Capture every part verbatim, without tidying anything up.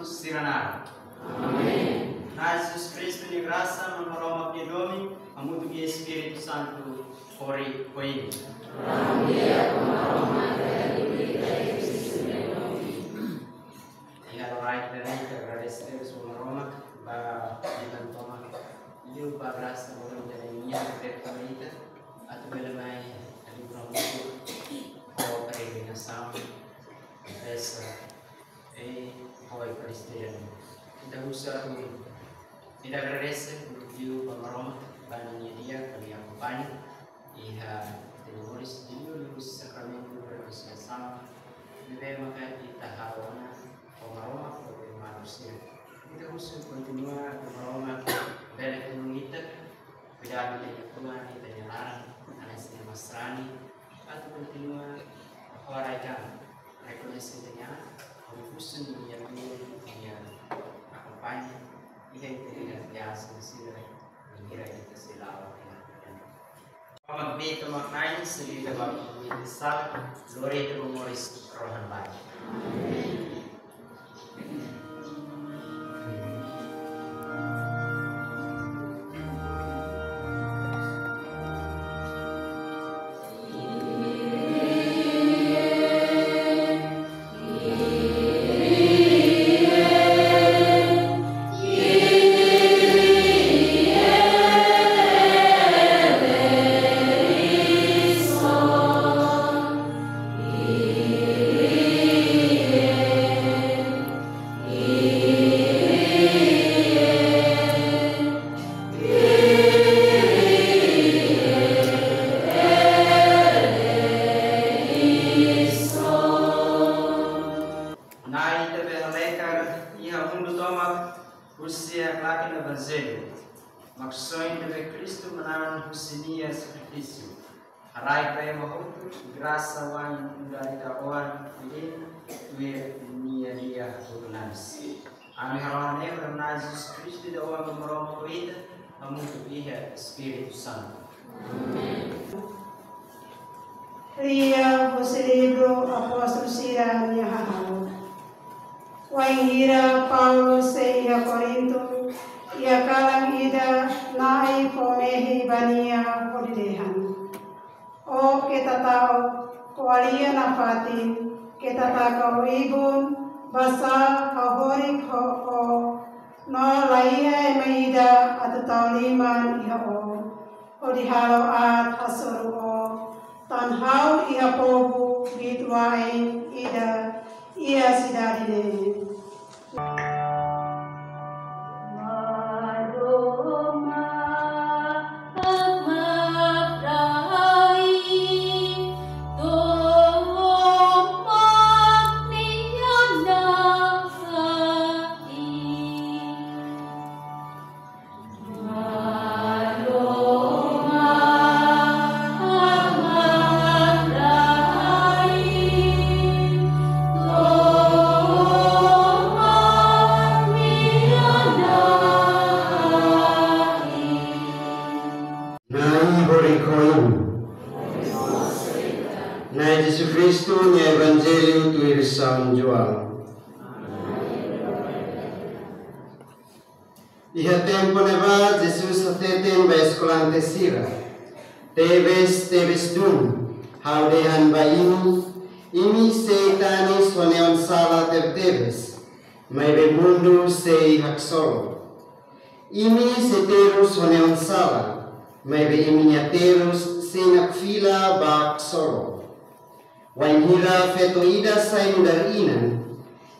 Sira-nia naran. Amen. Na'i Jesus Kristu nia grasa, Maromak nia domin, hamutuk ho Espíritu Santu, hori ho imi. Iha loraik ida-ne'e ita agradese tebes ba Maromak, ba ita-nia tomak liu ba grasa boot ida-ne'e nia bele fó mai ita, atu bele mai halibur hamutuk ho peregrinasaun, besa, eh, ho Eukaristia. Ita husu atu, ita agradese liu ba Maromak, ba nia di'ak, ba nia akompaña iha ita-nia moris, liuliu sakramentu rekonsiltasaun, ne'ebé maka ita halo ona ho Maromak, ho irmaun sira. Ita husu kontinua atu Maromak bele tulun ita, kuidadu ita-nia fuan, ita-nia laran, hanesan ema sarani, atu kontinua ho rai-an, rekoñese ita-nia, ho husu nia tulun, nia akompaña, iha ita-nia viajen sira, bainhira ita sei la'o iha Maromak, bele tomak Na'i, sei bele tomak ita-nia sala, lori ita ba moris rohan-laek. Na'i, ita bele halekar iha mundu tomak husi haklaken Evanjellu. Maksoin ida-ne'ebé Kristu manán husi nia sakrifísiu. Haraik ba ema hotu grasa, wa'in udan ida-oan, tuir nia lia huru-nanis. Ami harohan ne'e, Na'i Jesus Kristu, ida-oan Maromak ho ita, hamutuk iha Espíritu Santu. Amen. Lia husi livru Apóstolu sira-nia Hahalok. Wainhira Paulo sei iha Korintu, iha kalan ida Na'i fó mehi ba nia hodi dehan: Ó keta-ta'uk, ko'alia nafatin, keta taka ó ibun, basá ha'u horik ho ó, no laiha ema ida atu tau liman iha ó, hodi halo aat hasoru ó, tan ha'u iha povu uitoan ida iha sidade ne'e. Na'i horik ho imi. Na'i Jesus Kristu nia Evanjellu tuir São João. Iha tempu ne'ebá, Jesus hateten ba eskolante sira: Tebes, tebes duni, ha'u dehan ba imi, imi sei tanis ho neon sala tebetebes, maibé mundu sei haksolok. Imi sei terus ho neon sala, maibé imi-nia terus sei nakfila ba haksolok. Wainhira feto ida sai nu'udar inan,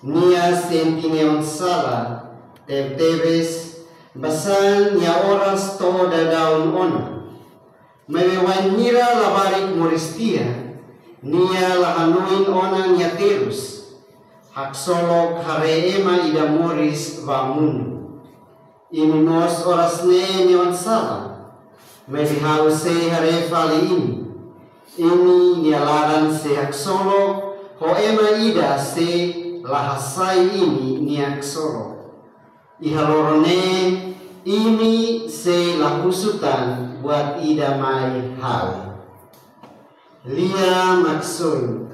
nia sente neon sala tebetebes, basá nia oras to'o daudaun ona. Maibé wainhira labarik moris tiha, nia la hanoin ona nia terus. Haksolok haree ema ida moris ba mundu. Imi mós oras ne'e neon sala, maibé ha'u sei haree fali imi. Imi-nia laran sei haksolok ho ema ida sei la hasai imi-nia haksolok. Iha loron ne'e imi sei la husu tan buat ida mai ha'u. Lia Maksoin.